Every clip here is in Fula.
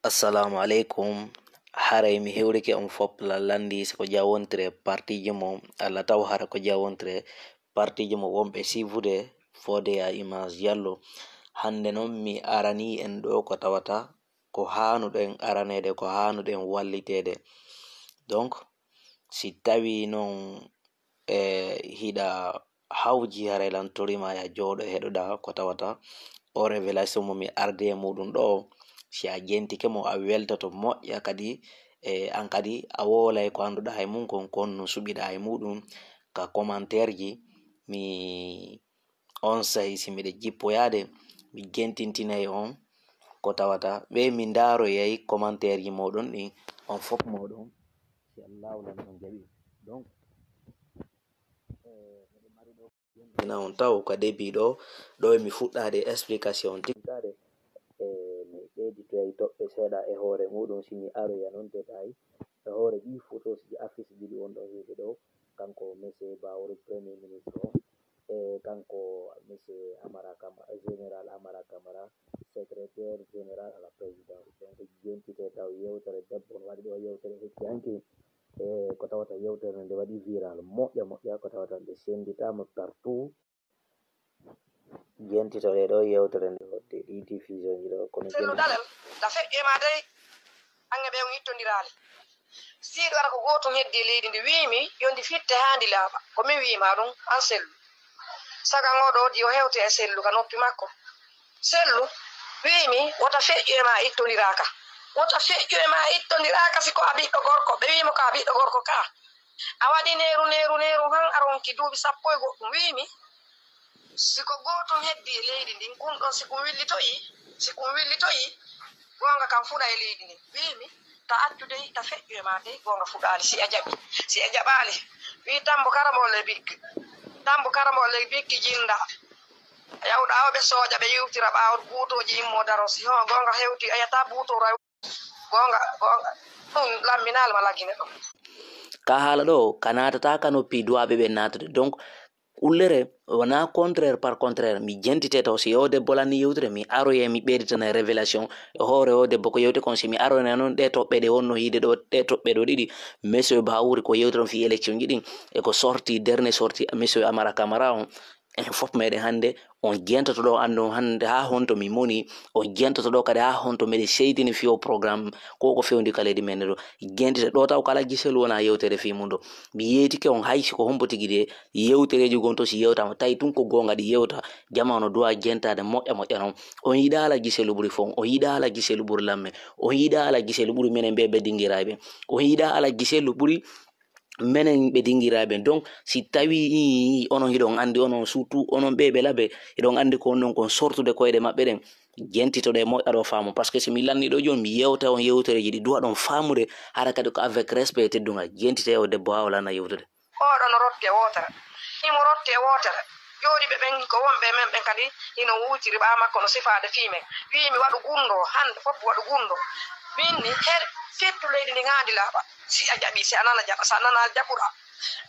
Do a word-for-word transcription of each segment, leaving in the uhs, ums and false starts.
Assalamu aleykum. Haray mi hewrike on fop lallandi si ko jawontire partiji mo, Allah taw hara ko jawontire partiji mo wonɓe sivude fode ya Image Diallo. Hannde noon mi arani en ɗo ko tawata ko haanuɗen araneede, ko haanuɗen walliteede. Donc, si tawi noon e hiɗa hawji, haray lan torima ya jooɗo heɗoɗa ko tawata o révélation mo mi arde e muɗum ɗo. Si a jentike mo, a weltoto moƴƴa kadi, e an kadi a wolay ko annduɗa e mum kon, kon no suɓiɗa e muɗum ka commentaire ji. Mi on sahi si miɗa jippoyaade, mi jentintinay on ko tawata ɓe mi ndaaroyay commentaire ji moɗon ɗin, on fop moɗon, si Allahu lan on jaɓi. Donc, eh, miɗo mari ɗo ina on taw ka début ɗo, ɗo e mi fuɗɗaade explication tigi. E mi ɓeyditoyay toɓɓe seeɗa e hoore muɗum, si mi aroya noon détail e hoore ɗi photos ji, affiche ɗiɗi on ɗo heedi ɗo, kanko monsieur Bawori premier ministre o, e kanko monsieur Amara Camara, général Amara Camara, secrétaire général à la présidence. Donc, jentite taw yewtere debbo on waɗi ɗo yewtere hecci hanki. E ko tawata yewtere nde waɗi viral moƴƴa moƴƴa, ko tawata nde senditama partout. Jentitoɗe ɗo yewtere nde hodde ɗi diffusion ji ɗo, kono Sellu jenti- Dalel, da feƴƴe ma dey, ange ɓe on ittondirali. Siiɗo ara ko gootum heddi e leydi ndi, wiimi yo ndi fitte haa ndi laaɓa. Ko min wiima ɗum, an Sellu. Sagan oɗo di o hewte e Sellu ka noppi makko. Sellu, wiimi, wota feƴƴu e ma ittondiraka. Wota feƴƴu e ma ittondiraka si ko a ɓiɗɗo gorko. Ɓe wiimo ko a ɓiɗɗo gorko ka. A waɗi neeru, neeru, neeru, han a ronki duuɓi sappo e goɗɗum. Wiimi, si ko gootum heddi e leydi ndin, kun ɗon si kun willitoyi, si kun willitoyi, goonga kan fuɗa e leydi ndin. Wiimi, ta accu dey, ta feƴƴu e ma dey, goonga fuɗaali, si a jaɓi, si a jaɓaali. Wii Tambo Karamo le Bikki, Tambo Karamo le Bikki jinda. Yawɗa o ɓe sooƴa, ɓe yewtira ɓaawo buutooji immo daro. Si ho goonga hewti, a yata buutoro, a goonga, goonga. Ɗum lamminaali ma laggine ɗum. Ka haala ɗo, ka naatata ka noppi duwaaɓe ɓe naatude. Donc, ullere wona contraire par contraire. Mi jentite taw si o debbo lanni yewtude, mi aroye, mi ɓeyditana révélation e hoore o debbo ko yewte kon. Si mi aroyna noon ɗe toɓɓe ɗe wonno hiide ɗo, ɗe toɓɓe ɗo ɗiɗi, monsieur Bawuri ko yewte ɗon fii élection ji ɗin, e ko sorti, dernier sorti, monsieur Amara Camara on. En fof meɗen hannde on jentoto ɗo, anndon hannde haa honto mi moni, on jentoto ɗo kadi haa honto meɗen seytini fii o programme ko ko fewndi ka leydi men ɗo. Jentite ɗo taw kala gisel wona yewtere fii mum ɗo. Mi yeytike on hay si ko hombo tigi de yewtereeji gon to si yewtama tawi tun ko goonga ɗi yewta, jama no duwa jentade moƴƴa moƴƴa non. On yiɗa ala giselu ɓuri fon, on yiɗa ala giselu ɓuri lamme, on yiɗa ala giselu ɓuri menen ɓe ɓe dingirayɓe, on yiɗa ala giselu ɓuri menen ɓe dingiraaɓe. Donc si tawi onon hiɗon anndi, onon surtout onon ɓe ɓe laɓe, hiɗon anndi ko on ɗon kon sortude koyɗe maɓɓe ɗen, jentitoɗe moƴƴa ɗo faamu. Par ce que si mi lanni ɗo jooni mi yewta on yewtereeji ɗi duwa ɗon faamude, hara kadi ko avec respect e teddungal. Jentite o debbo haa o lanna yewtude. Oɗo no rotti e wootere, himo rotti e wootere. Jooɗiiɓe ɓen ko wonɓe e men ɓen kadi hino wuutiri ɓaawo makko no sifaade fii men. Wiimi waɗu gunndo, hannde fof waɗu gunndo. Min ni her fettu leydi ndin haa ndi laaɓa. Si a jaɓi, si a nana jaɓa, si a nana jaɓuɗa.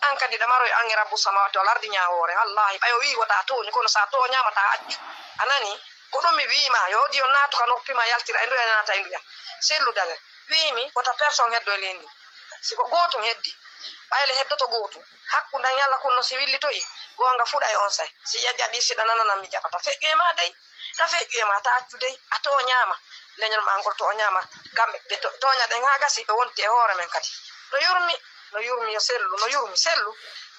An kadi ɗa maroy an e Rabbu Samawati wal Ardi ñaawoore. Wallahi, ɓay o wi'i wota tooñu, kono sa tooñaama ta accu. A nani? Ko ɗum mi wi'i ma, yo odi on naatu ka noppi ma yaltira e nduya naata e nduya. Sellu Dalel. Wi'i mi wota personne heddo e leydi ndin. Si ko gootum heddi, ɓayle heddoto gootum. Hakkunde an e Alla kun no si willitoyi, goonga fuɗa e onsay. Si a jaɓi, si ɗa nananan mi jaɓata. Feƴƴu e ma dey. Ta feƴƴu e ma, ta accu dey, a tooñaama. Leñol ma ngol tooñaama. Kamɓe ɓe to-, tooña ɗen haa gasi, ɓe wonti e hoore men kadi. No yurmi, no yurmi, yo Sellu, no yurmi. Sellu,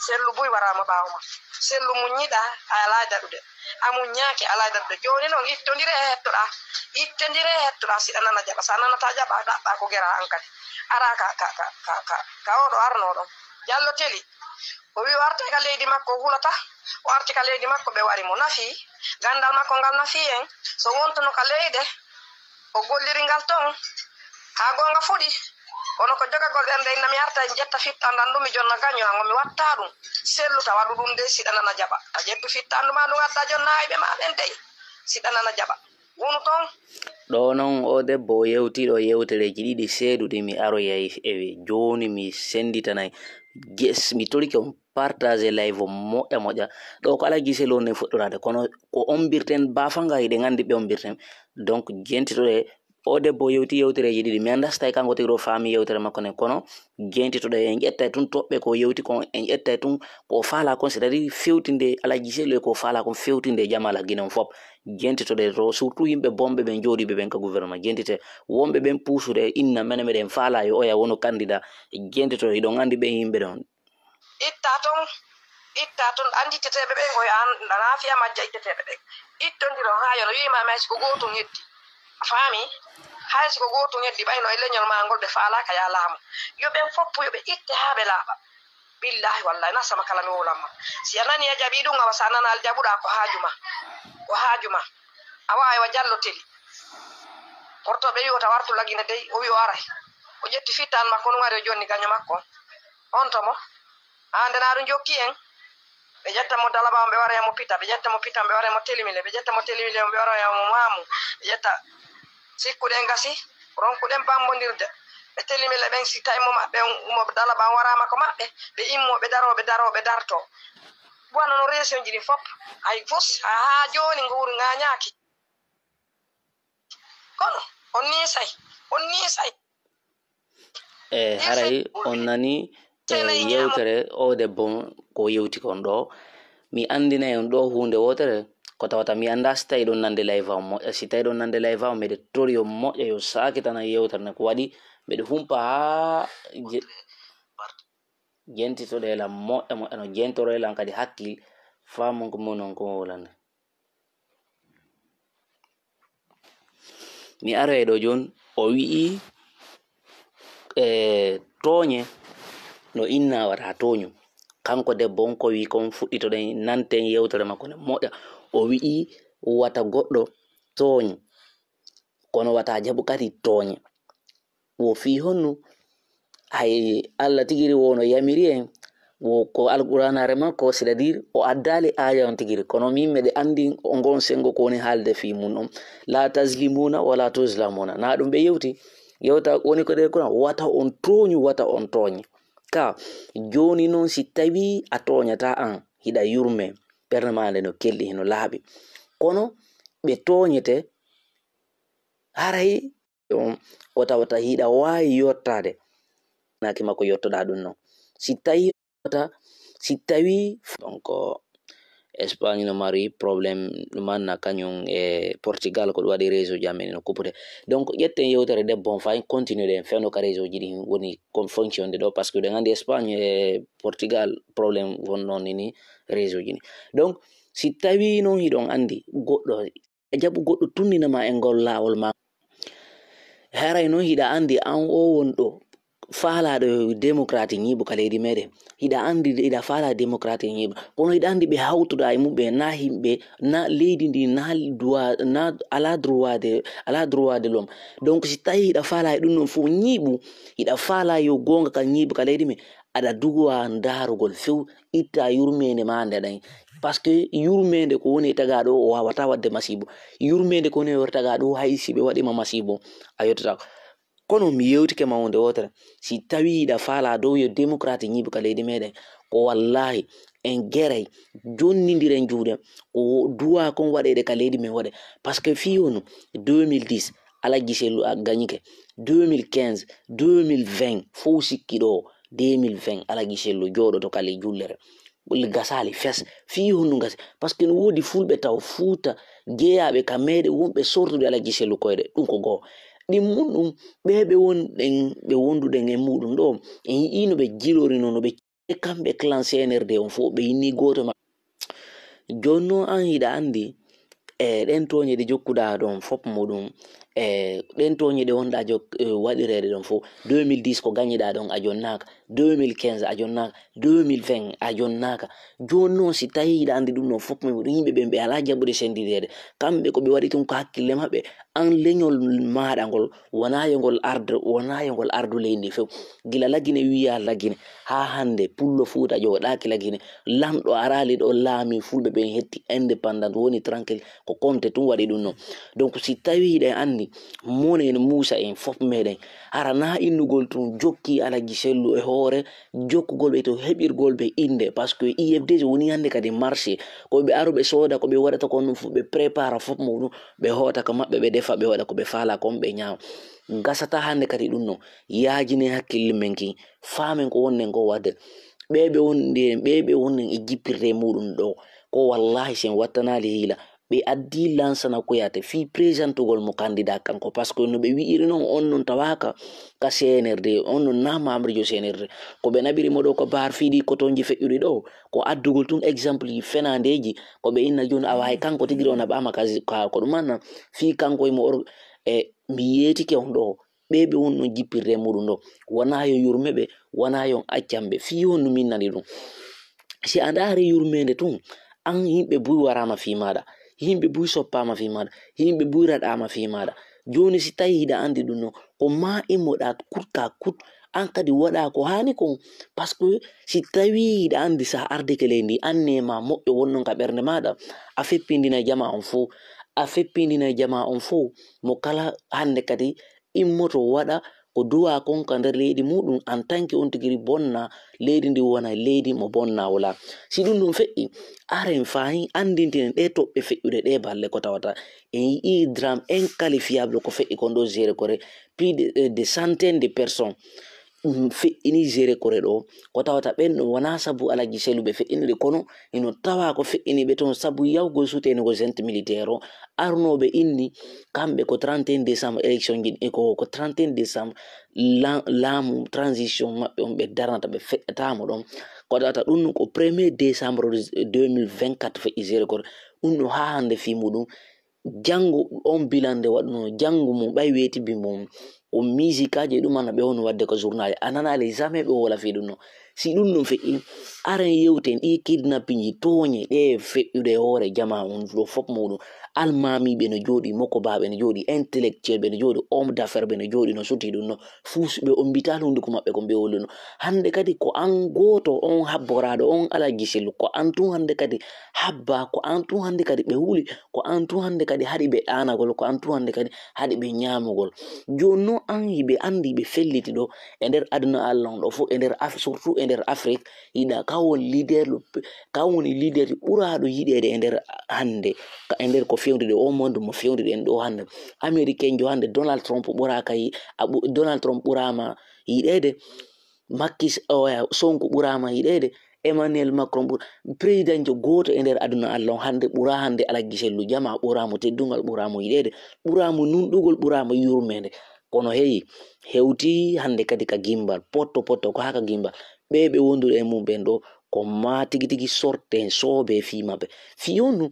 Sellu buy waraama ɓaawo ma. Sellu muññiɗa, a alaa daɗude. A muññaaki, a alaa daɗude. Jooni non, ittondire e hettoɗaa. Ittondire e hettoɗaa, si ɗa nana jaɓa. Si a nanataa jaɓa, ɗaɓɓaa ko geraa an kadi. Araa ka, ka, ka, ka, ka, ka oɗo arnoo ɗon. Jallo Teli. O wi o artay ka leydi makko, o hulata. O arti ka leydi makko, ɓe wari mo. Nafi, ganndal makko ngal nafi en. So wontuno ka leyde, o golliri ngal ton. Haa goonga fuɗi. Kono ko jogagol ɓernde inna mi arta en jetta fittandan ɗum, mi jonna gaño an, o mi watta ɗum. Sellu ta waɗu ɗum dey, si ɗa nana jaɓa. A ƴettu fittandu ma ɗum, adda jonna ayɓe ma ɓen dey, si ɗa nana jaɓa. Wonu ton. Ɗo non o debbo o yewti ɗo yewtereeji ɗiɗi seeɗuɗi, mi aroyay e jooni mi sennditanay. Yes, mi torike on partage live o moƴƴa moƴƴa. Ɗo ko alaa gisel on nden fuɗɗoraade, kono ko ombirten baafa nga hiɗen anndi ɓe ombirten. Donc, jentitoɗe O debbo o yewti yewtereeji ɗiɗi. Mi anndaa si tawi kanko tigi ɗo faami yewtere makko nden, kono jentitoɗen, en ƴettay tun toɓɓe ko o yewti kon, en ƴettay tun ko o faalaa kon, c'est-à-dire fewtinde Alhaji Sellu e ko o faalaa kon, fewtinde e Jamala Gine on fof. Jentitoɗen to, surtout yimɓe bonɓe ɓen jooɗiiɓe ɓen ka gouvernement, jentite. Wonɓe ɓen puusude inna mene meɗen faalaa yo oya wonu candidat, jentitoɗen, hiɗon anndi ɓen yimɓe ɗon. Itta ton, itta ton, annditeteeɓe ɓen ko yo an, nana fiya majja itteteeɓe ɓen. Ittondiro haa yo no wiima, mais si ko gootum heddi. A faami? Hay si ko gootum heddi, ɓayno e leñol maa ngol ɓe faalaaka ya laamu. Yo ɓen fof, yo ɓe itte haa ɓe laaɓa. Billaahi wallaahi, na sama kala mi wowlan ma. Si a nani a jaɓi ɗum, awa si a nanaali jaɓuɗaa ko haaju ma. Ko haaju ma. A waawi wa jallo teli. Korto ɓe wi'o ta wartu lagine dey, o wi'o aray. O ƴetti fittaan makko ɗum ari o jonni gaño makko. On to mo? Haa nde na ɗum jokki en. Ɓe ƴetta mo Dalaba on, ɓe waroya mo Pita, ɓe ƴetta mo Pita on, ɓe waroya mo Telimile, ɓe ƴetta mo Telimile on, ɓe waroya mo Maamu, ɓe ƴetta sikkuɗen gasi, ronkuɗen bammbondirde. Ɓe Telimile ɓen, si tawi mo maɓɓe on, mo Dalaba on waraama ko maɓɓe, ɓe immo, ɓe daro, ɓe daro, ɓe darto. Wano no région ji ɗin fof, hay fus, haa jooni nguuru ŋaañaaki. Kono on niisay, on niisay. E haray on nani e yewtere o debbo ko yewti kon ɗo. Mi anndinay on ɗo huunde wootere, ko tawata mi anndaa si tawi ɗon nande live on moƴƴa. Si tawi ɗon nande live on, miɗe tori on moƴƴa yo saakitana yewtere nde ko waɗi. Miɗe humpa haa je-, jentitoɗe lan moƴƴa moƴƴa no jentoro lan kadi hakkil faamu ko mon on ko wowlande. Mi aroyay ɗo jooni, o wi'i, e, tooñe no inna wata tooñu. Kanko debbo on ko wi'i kon fuɗɗitoɗen, nanten yewtere makko nden moƴƴa. O wi'i wata goɗɗo tooñu, kono wata jaɓu kadi tooñe. Wo fii honno? Hay Allah tigiri wo no yamiri en, wo ko Alqur'aanaare makko, c'est-à-dire o addaali aaya on tigiri, kono min meɗe anndi o ngon senngo ko woni haalde fii mun on. "La tazlimuna wala tuzlamuna." Na ɗum ɓe yewti. Yewta woni ko ɗe Qur'an, wata on tooñu, wata on tooñe. Ka jooni non si tawi a tooñata an, hiɗa yurme, ɓernde maa nde no kelɗi, hino laaɓi. Kono ɓe tooñete, haray on ko tawata hiɗa waawi yottaade, naaki makko yottoɗaa ɗum non. Si tawi wota, si tawi, donc, Espagne no mari problème ɗum anna kañum e Portugal, ko ɗum waɗi réseau ji amen no kuppude. Donc, ƴetten yewtere debbo on faa en continue ɗen fewndo ka réseau ji ɗin woni kon fonctionde ɗo, parce que ɗen anndi Espagne e Portugal problème won noon ni réseau ji ni. Donc, si tawi noon hiɗon anndi goɗɗo e jaɓu goɗɗo tunnina ma e ngol laawol ma. Haray noon hiɗa anndi an o won ɗo faalaaɗo démocratie ñiiɓu ka leydi meɗen. Hiɗa anndi hiɗa faalaa démocratie ñiiɓu. Kono hiɗa anndi ɓe hawtuɗaa e muɓɓen na yimɓe, na leydi ndi, na droit, na alaa droit de, alaa droit de l'homme. Donc si tawi hiɗa faalaa e ɗum noon fof ñiiɓu, hiɗa faalaa yo goonga ka ñiiɓu ka leydi men, aɗa duwa ndaarugol few, itta yurmeende maa nde ɗen. Parce que yurmeende ko woni e tagaaɗo o waawata waɗde masiibo. Yurmeende ko woni e tagaaɗo hay si ɓe waɗima masiibo, a yottata. Kono mi yewtike ma huunde wootere, si tawi hiɗa faalaa dow yo démocratie ñiiɓu ka leydi meɗen, ko wallaahi en geray, jonnindiren juuɗe, ko duwa kon waɗeede ka leydi men waɗe. Parce que fii wonu deux mille dix, Alhaji Sellu a gañike, deux mille quinze, deux mille vingt, fow sikki ɗo, deux mille vingt, Alhaji Sellu jooɗoto ka ley jullere. Gasaali fes, fii honno gasi? Parce que no woodi fulɓe taw Fuuta jeyaaɓe ka meɗe wonɓe sortude Alhaji Sellu koyɗe, ɗum ko goo. Ɗin mun ɗum, ɓe ɓe wonɗen, ɓe wonduɗen e muɗum ɗo, en yi'ii no ɓe jilorino, no ɓe, e kamɓe clan C N R D on fof, ɓe inni gooto ma. Jooni noon an hiɗa anndi, e ɗen tooñe ɗe jokkuɗaa ɗon fof muɗum, e ɗen tooñe ɗe wonɗaa jok-, e waɗireede ɗon fof, deux mille dix ko gañiɗaa ɗon a jonnaaka, deux mille quinze a jonnaaka, deux mille vingt a jonnaaka. Jooni noon si tawii hiɗa anndi ɗum ɗon fof muɗum, yimɓe ɓen ɓe alaa jaɓude senndideede. Kamɓe ko ɓe waɗi tun ko hakkille maɓɓe. An leñol maaɗa ngol, wonaa yo ngol ardu, wonaa yo ngol ardu leydi ndi few. Gila Lagine wiyaa Lagine, haa hannde Pullo Fuuta jooɗaaki Lagine. Lanɗo araali ɗo laami fulɓe ɓen hetti indépendant, woni tranquille, ko Konte tun waɗi ɗum non. Donc si tawii hiɗen anndi, Mon en Muusa en fof meɗen. Hara na innugol tun jokki Alaji Sellu e hoore, jokkugol ɓe to heɓirgol ɓe innde, parce que I F D woni hannde kadi marché. Ko ɓe aru ɓe sooda, ko ɓe waɗata kon ɗum fof, ɓe prépara fof muɗum, ɓe hoota ka maɓɓe, ɓe defa, ɓe waɗa ko ɓe faala kon, ɓe ñaama. Gasata hannde kadi ɗum no. Yaajine hakkille men ki, faamen ko wonnen ko waɗde. Ɓe ɓe wondi, ɓe ɓe wonnen e jippirde muɗum ɗo. Ko wallahi sen wattanaali hiila. Ɓe addi Lansana Kouyaté fii présentugol mo candidat kanko, parce que no ɓe wi'iri non, on non tawaaka ka C N R D, on non na membre jo C N R D. Ko ɓe naɓiri mo ɗo ko baar fii ɗi kotonji feƴƴuɗi ɗo, ko addugol tun exemple yi fenandeji, ko ɓe inna jooni awa hay kanko tigi ɗo naɓaama ka, ka, ko ɗum anna fii kanko e mo or-, e mi yeetike on ɗo, ɓe ɓe wonno jippirde muɗum ɗo. Wona yo yurme ɓe, wona yo accam ɓe, fii honno min nani ɗum. Si a ndaari yurmeende tun, an yimɓe buy waraama fii maaɗa, yimɓe buy soppaama fii maaɗa, yimɓe buy raɗaama fii maaɗa. Jooni si tawi hiɗa anndi ɗum no, ko ma immoɗa kut ka kut, an kadi waɗa ko haani kon. Parce que si tawi hiɗa anndi sa ardike leydi ndi, an ne ma moƴƴo wonnon ka ɓernde maaɗa, a feppindinay jama on fow, a feppindinay jama on fow, mo kala hannde kadi immoto waɗa ko duwa kon ka nder leydi muɗum, en tant que on tigi bonna leydi ndi wona leydi mo bonna wala. Si ɗum ɗum feƴƴi, aren faahin anndintinen ɗe toɓɓe feƴƴuɗe ɗe balle ko tawata en yi'i drame inqualifiable ko feƴƴi kon ɗo Zéro Corée, plus de, de centaines de personnes. Ɗum feƴƴini Zéro Corée ɗo, ko tawata ɓen ɗum wona sabu Alaji Sellu ɓe feƴƴini ɗe, kono ino tawa ko feƴƴini ɓe toon sabu yawgol soutenugol junte militaire o, arnooɓe inni kamɓe ko trente et un décembre élection ji ɗi, ko, ko trente et un décembre la-, laamu transition maɓɓe on ɓe darnata, ɓe feƴƴata mo ɗon. Ko tawata ɗum ko premier décembre deux mille vingt-quatre feƴƴi Zéro Corée. Ɗum no haa hannde fii muɗum. Janngo on bilan nde waɗuno, janngo mum, ɓay weeti bi mum, o musique aji e ɗum ana ɓe woni waɗde ko journal, a nanaali jamais ɓe wola fii ɗum no. Si ɗum no feƴƴi, aren yewten ɗi kidnapping ji, tooñe ɗe feƴƴude e hoore jama on ɗo fof muɗum. Almaamiiɓe no jooɗi, mokobaaɓe no jooɗi, intellectuel ɓe no jooɗi, homme d'affaires ɓe no jooɗi, no suti ɗum no. Fuu ɓe on mbital hunduko maɓɓe ko ɓe woli no. Hannde kadi ko an gooto on habboraaɗo, on Alaji Sellu, ko an tun hannde kadi habba, ko an tun hannde kadi ɓe huli, ko an tun hannde kadi haɗi ɓe ɗaanagol, ko an tun hannde kadi haɗi ɓe ñaamugol. Jooni non an hiɓe anndi ɓe felliti ɗo e nder aduna Allah on ɗo fof, e nder Af-, surtout e nder Afrique, yiɗa ka woni leader lo-, ka woni leader ɓuraaɗo yiɗeede e nder hannde, ka, e nder ko fewndide o monde mo fewndide en ɗo hannde. Américain jo hannde Donald Trump ɓuraaka yi-, a ɓu-, Donald Trump ɓuraama yiɗeede, Macky S-, oya, Sonko ɓuraama yiɗeede, Emmanuel Macron ɓur-, président jo gooto e nder aduna Allah on hannde ɓura hannde Alaji Sellu jama, ɓura mo teddungal, ɓura mo yiɗeede, ɓura mo nunɗugol, ɓura mo yurmeende. Kono heyi, hewti hannde kadi ka gimbal, potto potto ko haa ka gimbal. Ɓe ɓe wondude e mum ɓen ɗo, ko ma tigi tigi sorte soobe fii maɓɓe. Fii on nu,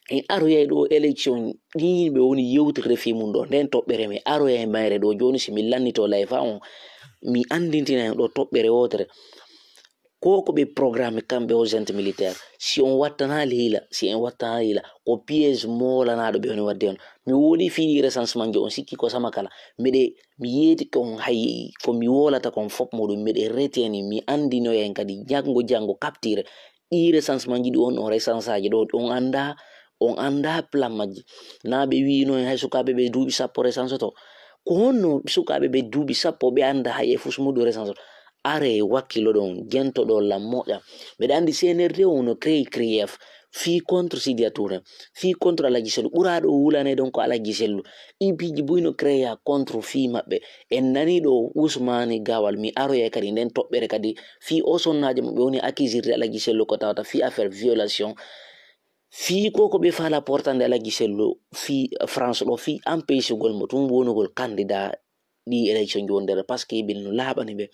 en aroyay ɗo élection, ɗin yimɓe woni yewtirde fii mum ɗo, nden toɓɓere mi aroyay mayre ɗo. Jooni si mi lannito live on, mi anndintina en ɗo toɓɓere wootere. Ko ko ɓe programme kamɓe o junte militaire, si on wattanaali hiila, si en wattanaali hiila, ko piège moolanaaɗo ɓe woni waɗde on. Mi woni fii recensement ji, on sikki ko sama kala. Miɗe, mi yeeti kon hay ko mi wolata kon fof muɗum, miɗe reteni, mi anndinoyen kadi janngo janngo capture. Ɗi recensement ji ɗi on, on recensaaji ɗo, on annda, on annda plan majji. Na ɓe wiino en hay sukaaɓe ɓe duuɓi sappo recensoto. Ko honno sukaaɓe ɓe duuɓi sappo ɓe annda hay e fus muɗum recensoto? Are wakkilo ɗon, jento ɗon lan moƴƴa. Mbeɗa anndi C N R D o no créé grief fii contre Sidya Touré, fii contre Alaji Sellu. Ɓuraaɗo wulane ɗon ko Alaji Sellu. Ɗi piiji buy no créé contre fii maɓɓe. En nani ɗo Ousmane Gawal, mi aroyay kadi nden toɓɓere kadi fii o sonnaajo mo ɓe woni accusirde Alaji Sellu ko tawata fii affaire violation. Fii ko ko ɓe faala portande Alaji Sellu fii France ɗo, fii empêchugol mo tun wonugol candidat ɗi élection ji wondere, parce que ɓe no laaɓani ɓe.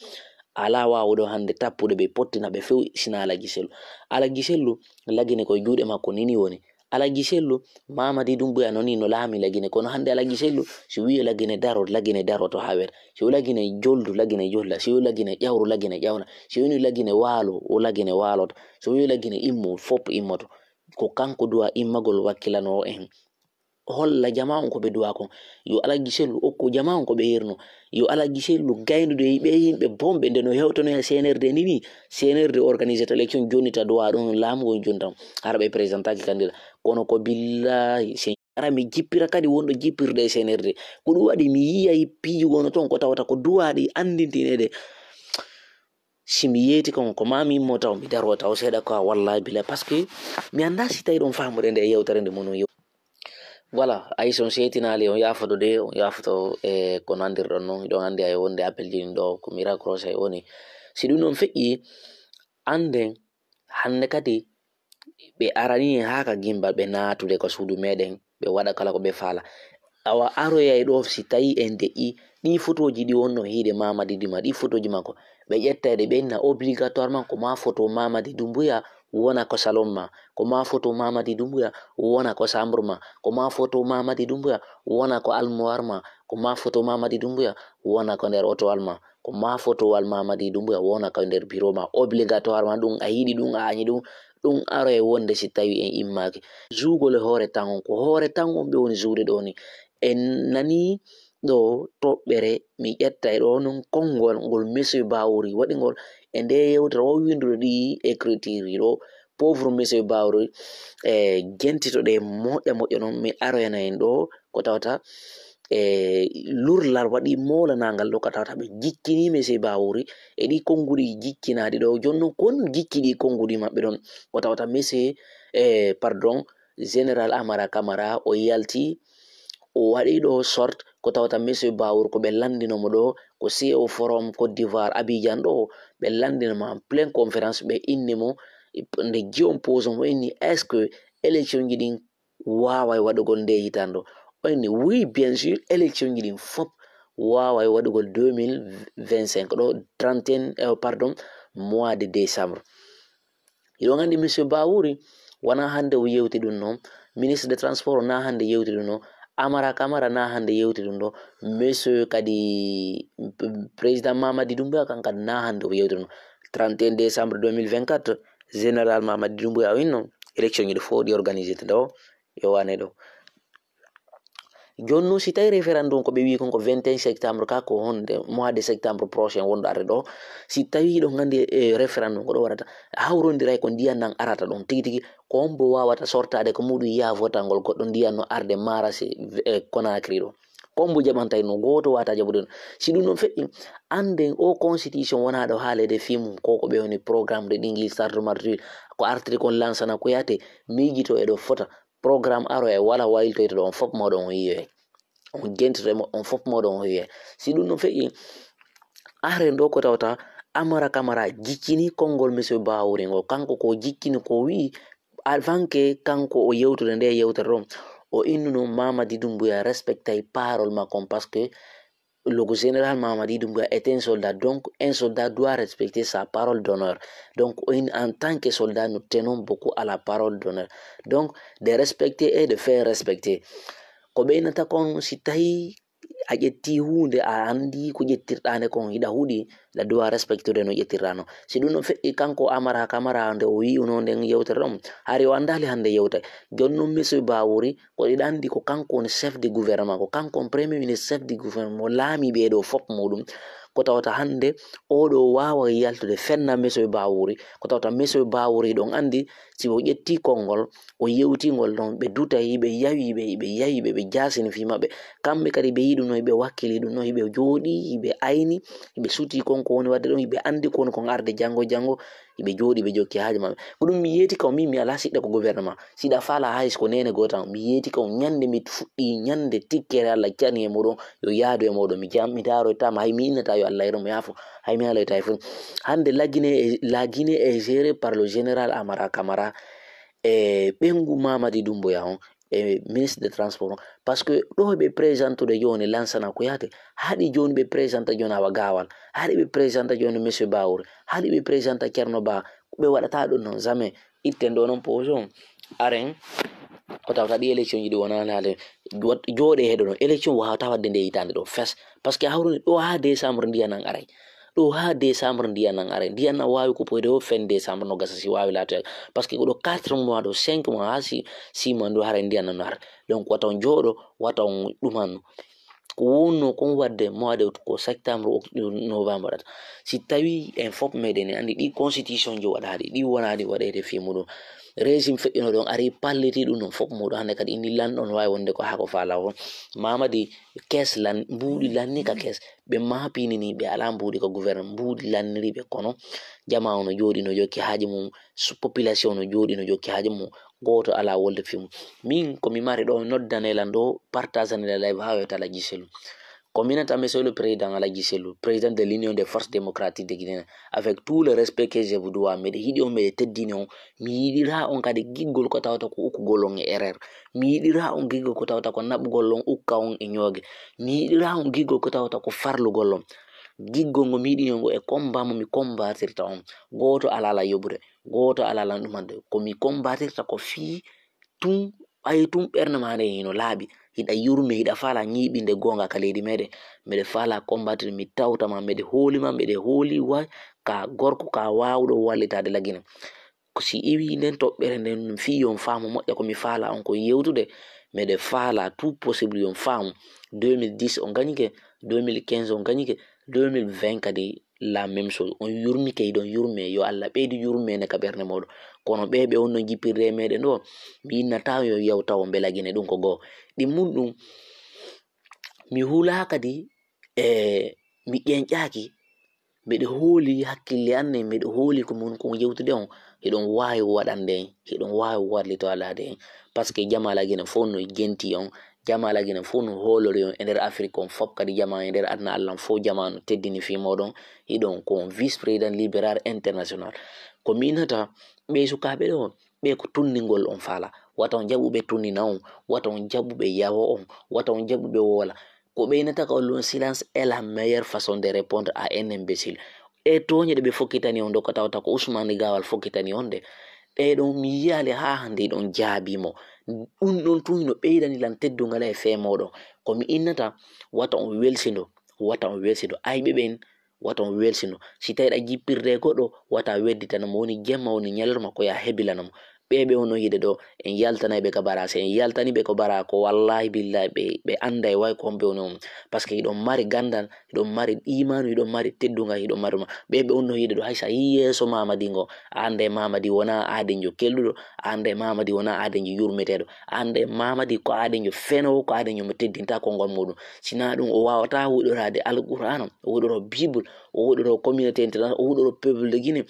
Alaa waawuɗo hannde tappude ɓe, pottina ɓe few sina Alaji Sellu. Alaji Sellu lagine koye juuɗe makko, nini woni. Alaji Sellu, Mamadi Doumbouya noon ni no laami Lagine, kono hannde Alaji Sellu, si wiyi Lagine daro, Lagine daroto haa weeta. Si o Lagine joldu, Lagine jolda. Si o Lagine ƴawru, Lagine ƴawna. Si woni Lagine waalo, o Lagine waaloto. So wiyi Lagine immo, fof immoto. Ko kanko duwa immagol wakkilanoo en. Holla jama on ko ɓe duwa kon. Yo Alaji Sellu okku jama on ko ɓe hirno. Yo Alaji Sellu gaynude e ɓe yimɓe bonɓe nde no hewtono e C N R D ni ni. C N R D organisé to élection jonnita duwa ɗon laamu on jontam. Hara ɓe présentaki candidat. Kono ko billahi Ara mi jippira kadi wonɗo jippirde e senirde. Ko ɗum waɗi mi yiyay piiji gono toon ko tawata ko duwaaɗi anndintineede. Si mi yeeti kon ko ma mi immo taw mi daro taw seeɗa ko a wallahi bila, parce que mi annda si tawi ɗon faamude nde yewtere nde mono yew. Voilà, ay son seetinaali on yaafoto de, on yaafoto e ko nandirɗon noon. Hiɗon anndi ay wonde appel ji ɗin ɗo ko mi raccroché woni. Si ɗum noon feƴƴi, annden hannde kadi ɓe arani en haa ka gimbal ɓe naatude ka suudu meɗen, ɓe waɗa kala ko ɓe faala. Awa aroyay ɗo si tawi en deƴƴi ɗi fotooji ɗi wonno hiide Mamadi Duma, ɗi fotooji makko, ɓe ƴetta ɗe ɓe inna obligatoirement ko ma foto Mamadi Dumbuya wona ko salon ma, ko ma foto Mamadi Dumbuya wona ko chambre ma, ko ma foto Mamadi Dumbuya wona ko almoir ma, ko ma foto Mamadi Dumbuya wona ko nder otowal ma, ko ma fotowal Mamadi Dumbuya wona ko nder bureau ma, obligatoirement ɗum a yiɗi ɗum a añi ɗum, ɗum aroye wonde si tawi en immaaki. Juugol e hoore tan on, ko hoore tan on ɓe woni juude ɗo ni. En nani ɗo toɓɓere, mi ƴetta e ɗo noon konngol ngol monsieur Bawuri waɗi ngol e nde yewtere o windude ɗi écriture ɗo, pauvre monsieur Bawuri, e jentito ɗe moƴƴa moƴƴa noon, mi aroyana en ɗo ko tawata e lurlal waɗi moolanaangal ɗo ka tawata ɓe jiccini monsieur Bawuri e ɗi konnguɗi jiccinaaɗi ɗo. Jooni noon kon jicci ɗi konnguɗi maɓɓe ɗon ko tawata monsieur, e pardon, général Amara Camara o yalti, o waɗi ɗo sorte ko tawata monsieur Bawuri ko ɓe lanndino mo ɗo ko C E O Forum Côte d'Ivoire Abidjan ɗo, ɓe lanndino mo en plein conférence, ɓe inni mo nde jiyon pose mo inni est-ce que élection ji ɗin waaway waɗugol nde hitande ɗo? O inni oui, bien sûr, élection ji ɗin fop waaway waɗugol deux mille vingt-cinq ɗo, trente et un, euh, pardon, mois de décembre. Hiɗon anndi monsieur Bawuri wona hannde o yewti ɗum noon, ministre de transport na hannde yewti ɗum noon, Amara Camara na hannde yewti ɗum ɗo, monsieur kadi président Mamadi Doumbouya kan kadi na hannde o yewti ɗum. Trente et un décembre deux mille vingt-quatre, général Mamadi Doumbouya o inno élection ji ɗi fof ɗi organisé ɗo, yo wane ɗo. Jooni noon, si tawi référendum ko ɓe wii kon ko vingt et un septembre ka, ko honde mois de septembre prochain wonɗo arde ɗo, si tawi hiɗon anndi e référendum ko ɗo waɗata, hawrondiray ko ndiyan nan arata ɗon tigi tigi, ko hombo wawata sortaade ko muɗum yaha votangol goɗɗo ndiyan no arde marasi e Conakry ɗo? Ko hombo jaɓantay no gooto wata jaɓude ɗum? Si ɗum noon feƴƴi, annden o constitution wona ɗo haalede fii mum, ko ko ɓe woni programme de ɗingil sarto martude, ko artiri kon lansana ko yaate, miijito e ɗo fota. Programme aro e wala waylitoyto ɗo, on fof mooɗon on yiyoye. On jentito e mo-, on fof mooɗon on yiyoye. Si ɗum no feƴƴi, aren ɗo ko tawata Amara Camara jiccini konngol monsieur Bawuri ngol. Kanko ko jiccini ko wi'i, avant que kanko o yewtude nde yewtere ɗon, o innuno Mamadi Doumbouya respectay parole makko on, parce que le général Mamadi Doumbouya est un soldat, donc un soldat doit respecter sa parole d'honneur. Donc, in, en tant que soldat, nous tenons beaucoup à la parole d'honneur. Donc, de respecter et de faire respecter. Ko ɓeynata kon si tawi a ƴetti huunde, a anndi ko ƴettirɗaa nde kon, hiɗa huɗi, hiɗa doit respectude no ƴettirɗaa no. Si ɗum no feƴƴi, kanko Amara Camara nde o wi'uno nden yewtere ɗon, hari o anndaali hannde yewta. Jooni noon, monsieur Bawuri, ko ɗiɗa anndi ko kanko woni chef de gouvernement, ko kanko woni premier ministre, chef de gouvernement, mo laami ɓee ɗo fof muɗum. Ko tawata hannde oɗo waawa yaltude fenna monsieur Bawuri, ko tawata monsieur Bawuri ɗon anndi si o ƴetti konngol, o yewti ngol ɗon, ɓe dutay, ɓe yawi ɓe, ɓe yawi ɓe, ɓe jaasini fii maɓɓe. Kamɓe kadi ɓe yiɗuno, ɓe wakkili ɗum no, ɓe jooɗi, ɓe ayni, ɓe suti kon ko woni waɗde ɗon, ɓe anndi ko woni kon arde janngo, janngo, ɓe jooɗi, ɓe jokki haaji maɓɓe. Ko ɗum mi yeeti kam, min mi alaa siɗɗa ko gouvernement. Siɗa faala hay so ko neene gooto am, mi yeeti kam, ñande mi fuɗɗi, ñande tikkere Allah cani e muɗum, yo yaadu e muɗum. Mi jam, mi daaroytaama, hay mi innata yo Allah yero mo yaafo, hay mi haaloyta e fof. Hannde la Guinée est, la Guinée est gérée par le général Amara Camara e ɓeyngu Mamadi Doumbouya on, e ministre de transport on. Parce que ɗo ɓe présentude jooni Lansana Kouyaté, haɗi jooni ɓe présenta jooni Awa Gawal, haɗi ɓe présenta jooni monsieur Bawuri, haɗi ɓe présenta Thierno Ba, ɓe waɗata ɗum noon, jamais. Itten ɗo noon pause on, aren ko tawta ɗi élection ji ɗi wona laale, jooɗe heɗo ɗon, élection wawata waɗde nde hitande ɗo fes, parce que hawrude ɗo ha décembre ndiyan nan aray. Ɗo ha décembre ndiyan nan aray. Ndiyan nan waawi kupoyde o fin décembre no gasa si waawi laatoyde. Parce que ko ɗo quatre mois ɗo, cinq mois ha six, six mois ɗo haray ndiyan nan no ara. Donc wata on jooɗo, wata on ɗumanno. Ko wonno kon wadde mois de août, ko septembre, oct-, novembre waɗata. Si tawi en fof meɗen anndi ɗi constitution ji waɗaɗi, ɗi wonaɗi waɗede fii muɗum. Régime feƴƴuno ɗon ari palliti ɗum ɗon fof muɗum. Hannde kadi inni lanɗon wawi wonde ko haa ko faala fof. Mamadi kees lan, mbuuɗi lanni ka kees. Ɓe maapini ni ɓe alaa mbuuɗi ka gouverneur, mbuuɗi lanniri ɓe kono jama on no jooɗi no jokki haaji mum, su-, population no jooɗi no jokki haaji mum. Gooto alaa wolde fii mum. Min ko mi mari ɗo, noddanee lan ɗo, partageanee lan live haa weeta Alaji Sellu. Ko minata monsieur le président Alaji Sellu, président de l'Union des forces démocratiques de Guinée, avec tout le respect que je vous dois, miɗo yiɗi on, miɗo teddini on, mi yiɗiraa on kadi giggol ko tawata ko ukkugol on e erreur. Mi yiɗiraa on giggol ko tawata ko naɓugol on, ukka on e ñooge. Mi yiɗiraa on giggol ko tawata ko farlugol on. Giggol ngo mi yiɗi on ngo e combat mo mi combattirta on. Gooto alaa lan yoɓude, gooto alaa lan ɗumande. Ko mi combattirta ko fii tun, ɓay tun ɓernde maa nden hino laaɓi. Hiɗa yurme, hiɗa faala ñiiɓinde goonga ka leydi meɗen. Miɗo faala combattre, mi tawta ma, miɗo hooli ma, miɗo hooli wa ka gorko ka waawuɗo wallitaade Lagine. Ko si iwi nden toɓɓere nden fii yon faamu moƴƴa ko mi faala on ko yewtude, miɗo faala tout possible yon faamu. Deux mille dix on gañike, deux mille quinze on gañike, deux mille vingt kadi la même chose. On yurmike, hiɗon yurme, yo Allah ɓeydu yurmeende ka ɓernde mooɗon. Kono ɓee ɓe wonno jippirde e meɗen ɗo, mi innata yo yaw taw on ɓe Lagine ɗum ko goo. Ɗi mun ɗum, mi hulaa kadi, e mi ƴenƴaaki, miɗo hooli hakkille an nden, miɗo hooli ko mun ko yewtude on, hiɗon waawi waɗande en, hiɗon waawi wallito alaade en. Parce que jama Lagine fof no jenti on, jama Lagine fof no hoolori on e nder Afrik on fof, kadi jama e nder aduna Allah on fof, jama no teddini fii mooɗon, hiɗon ko on vice président libéral international. Ko mi innata ɓee sukaaɓe ɗo, ɓee ko tunningol on faala. Wata on jaɓu ɓe tunnina on, wata on jaɓu ɓe yawo on, wata on jaɓu ɓe woola. Ko ɓeynata ka on silence est la meilleure façon de répondre à un imbécile. E tooñe ɗe ɓe fokkitani on ɗo, ko tawata ko Ousmane Gawal fokkitani on ɗe. Ɗe ɗon mi yiyaali haa hannde ɗon jaabii mo. Ɗum ɗon tun no ɓeydani lan teddungal e fee mooɗon. Ko mi innata, wata on welsindo, wata on welsindo. Ayɓe ɓen, wata on welsindo. Si tawi ɗa jippirde e goɗɗo, wata wedditana mo, woni jemma, woni ñalorma, ko ya hebilana mo. Ɓee ɓe wonno yiide ɗo, en yaltanay ɓe ka bara. Si en yaltani ɓe ko bara, ko wallahi billahi ɓe, ɓe anday way ko homɓe woni on. Parce que hiɗon mari gandal, hiɗon mari imanu, hiɗon mari teddungal, hiɗon mari ma. Ɓee ɓe wonno yiide ɗo, hay sa yii yeeso Mamadi ngo, a anday Mamadi wona aadenjo kelɗuɗo, a anday Mamadi wona aadenjo yurmeteeɗo, a anday Mamadi ko aadenjo fenowo, ko aadenjo mo teddinta konngol muɗum. Sina ɗum, o wawata huɗoraade Alqur'aana, o huɗoro Bible, o huɗoro communauté internationale, o huɗoro peuple de Guinée.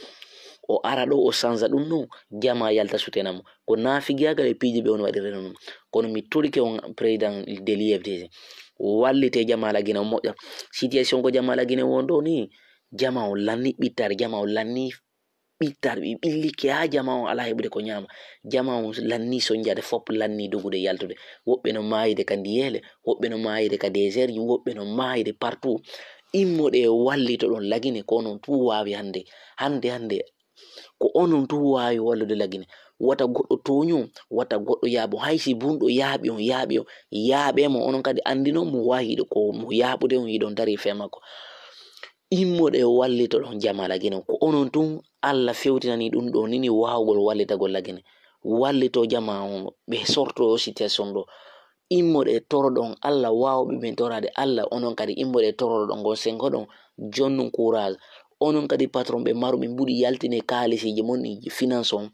O ara ɗo, o sanza ɗum non, jama yalta sutena mo. Ko naafigiyaagal e piiji ɓe on waɗirde non. Kono mi torike on, président de l'U F D C, wallite jama Lagine on moƴƴa. Situation ko jama Lagine won ɗo ni, jama on lanni ɓittaade, jama on lanni ɓittaade, ɓe ɓillike haa jama on alaa heɓude ko ñaama. Jama on lanni soñjaade, fof lanni dogude yaltude. Woɓɓe no maayide ka ndiyeele, woɓɓe no maayide ka désert ji, woɓɓe no maayide partout. Immoɗe wallitoɗon Lagine, ko onon tun waawi hannde. Hannde, hannde, ko onon tun waawi wallude Lagine. Wata goɗɗo tooñu, wata goɗɗo yaaɓo. Hay si bunɗo yaaɓi on, yaaɓi on, yaaɓe mo. Onon kadi anndino mo waawi ɗo ko mo yaaɓude on, hiɗon dari fee makko. Immoɗe wallitoɗon jama Lagine. Ko onon tun Allah fewtinani ɗum ɗo nini waawugol wallitagol Lagine. Wallito jama on, ɓe sorto situation ɗo. Immoɗe toroɗon Allah waawuɓe ɓen toraade Allah. Onon kadi immoɗe toroɗon ngon sengoɗon. Jonnun courage. Onon kadi patron ɓe maruɓe mbuɗi yaltine kaalisiiji mon ɗi finance on.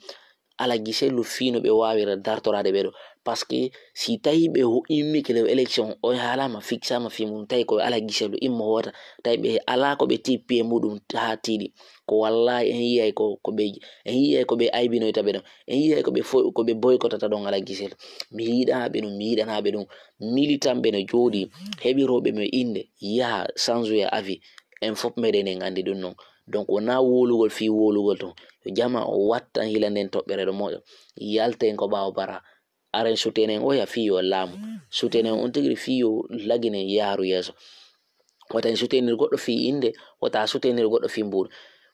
Alaji Sellu fii no ɓe waawira dartoraade ɓe ɗo. Parce que si tawi ɓe ho-, immike le élection, o haalama, fixama fii mum, tawi ko Alaji Sellu immo hoota, tawi ɓe alaa ko ɓe tippi e muɗum haa tiiɗi. Ko wallahi en yiyay ko, ko ɓe, en yiyay ko ɓe aybinoyta ɓe ɗon. En yiyay ko ɓe fo-, ko ɓe boykotata ɗon Alaji Sellu. Mi yiɗaa ɓe ɗum, mi yiɗanaa ɓe ɗum. Militant ɓe no jooɗi, heɓirooɓe mo innde, yaha change ya avis. En fof meɗen en anndi ɗum non. Donc wonaa wowlugol fii wowlugol ton. Yo jama o wattan hila nden toɓɓere ɗo moƴƴa. Yalten ko ɓaawo bara. Aren sutenen oya fii yo laamu. Sutenen on tigi fii yo Lagine yaaru yeeso. Wata en sutenir goɗɗo fii innde, wata a sutenir goɗɗo fii mbuuɗu.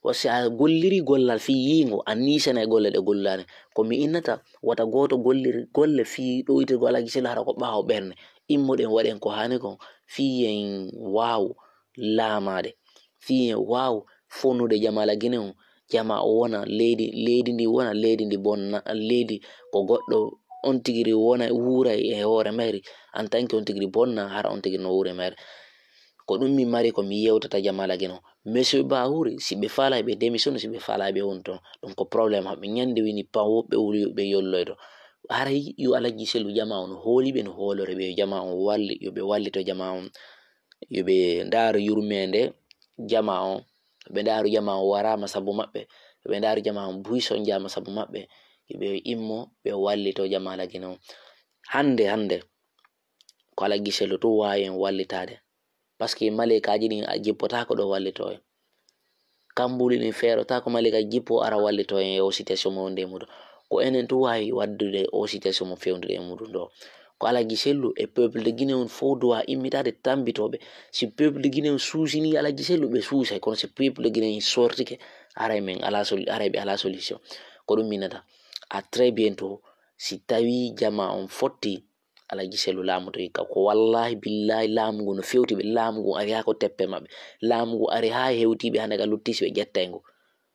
Wa si a golliri gollal fii yiingo, a niisanay golle ɗe gollani. Ko mi innata, wata gooto gollir golle fii ɗoytirgol Alaji Sellu hara ko ɓaawo ɓernde. Immoɗen waɗen ko haani kon fii en waawu laamaade, fii en waawu fonnude jama Lagine on. Jama o wona leydi, leydi ndi wona leydi ndi bonna, leydi ko goɗɗo on tigi ri wona wuuray e hoore mayri, en tant que on tigi ri bonna, hara on tigi ri no wuure mayri. Ko ɗum mi mari ko mi yewtata Jamala Geno. Monsieur Bahuri, si ɓe faalay ɓe démission, si ɓe faalay ɓe wonto, ɗum ko problème maɓɓe. Ñande wini pawo ɓe wuli ɓe yolloyto. Haray yo Alaji Sellu jama on hooli ɓe no hoolore ɓe, yo jama on walli, yo ɓe wallito jama on. Yo ɓe ndaaro yurmeende jama on. Yo ɓe ndaaru jama on waraama sabu maɓɓe. Yo ɓe ndaaru jama on buy sonjaama sabu maɓɓe. Yo ɓe immo ɓe wallito jama Alaji Geno on. Hannde, hannde, ko Alaji Sellu tun waawi en wallitaade. Parce que maleykaaji ɗin a jippotaako ɗo wallitoo en. Kammbuli ɗin feerotaako maleykaaji jippoo ara wallitoo en e o situation mo wonde e muɗum. Ko enen tun waawi waddude o situation mo fewnduɗen e muɗum ɗo. Ko Alaji Sellu e peuple de Guinée on fof doit immitaade tambitooɓe. Si peuple de Guinée on suusinii Alaji Sellu, ɓe suusay, kono si peuple de Guinée on sortike, haray men alaa solu-, haray ɓe alaa solution. Ko ɗum minnata. À très bientôt, si tawii jama on fotti, Alaji Sellu laamu to hikka. Ko wallaahi billaahi laamu ngu no fewti ɓe. Laamu ngu ari haa ko teppe maɓɓe. Laamu ngu ari haa hewtii ɓe hannde ka lutti si ɓe ƴettay ngu.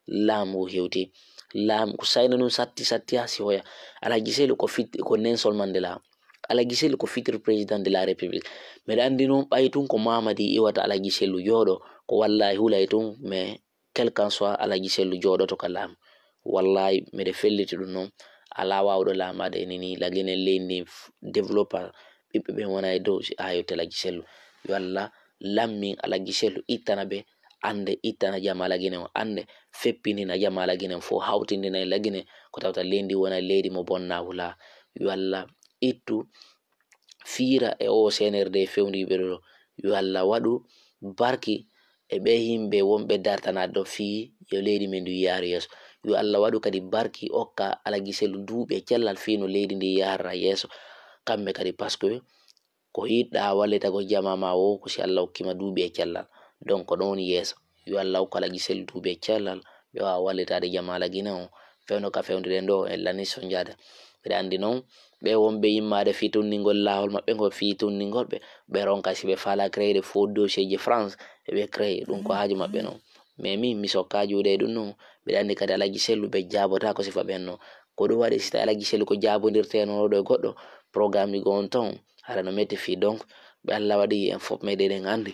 Laamu ngu hewtii. Laamu ko Sayna nun satti, satti haa si hoya. Alaji Sellu ko fit-, ko Nelson Mandela. Alaji Sellu ko futur président de la République. Mbeɗa anndi noon ɓay tun ko Mamadi iwata Alaji Sellu jooɗo. Ko wallaahi hulay tun, mais quel qu'en soit, Alaji Sellu jooɗoto ka laamu. Wallaahi, mbeɗa felliti ɗum noon. Alaa waawɗo laamaade ene ni, laginen leydi ndi f-, développa, ɓiɓɓe ɓen wona e dow si aayo te Alaji Sellu. Yo Allah lammin Alaji Sellu, ittana ɓe annde, ittana jama Alaji Geno on annde, feppinina jama Alaji Geno on fof, hawtindina e Alaji Geno on, ko tawta leydi ndi wona leydi mo bonna wula. Yo Allah ittu fiira e o C N R D fewndiiɓe ɗo. Yo Allah waɗu barki e ɓe yimɓe wonɓe dartanaade ɗo fii yo leydi men ndi yaaru yeeso. Yo Allah waɗu kadi barki okka Alaji Sellu duuɓi e cellal fii no leydi ndi yaarra yeeso. Kamɓe kadi, parce que ko yiɗɗa wallitagol jama ma o ko si Allah okkima duuɓi e cellal. Donc ko ɗon woni yeeso. Yo Allah okku Alaji Sellu duuɓi e cellal, ɓe waawa wallitaade jama Alaji Geno on. Fewndo ka fewndiɗen ɗo, en lani sonjaade. Mbeɗa anndi noon, ɓe wonɓe yimmaade fii tunndingol laawol maɓɓe ngol, fii tunndingol ɓe, ɓe ronka si ɓe faala créer faux dossier ji France, ɓe créer, ɗum ko haaju maɓɓe noon. Mais min, mi sokkaa juuɗe e ɗum noon. Mbeɗa anndi kadi Alaji Sellu ɓe jaabotaako sifa ɓen noon. Ko ɗum waɗi si tawi Alaji Sellu ko jaabondirtee noon ɗo e goɗɗo, programme ji goo on ton, hara no metti fii. Donc, ɓe Allah waɗi en fof meɗen anndi.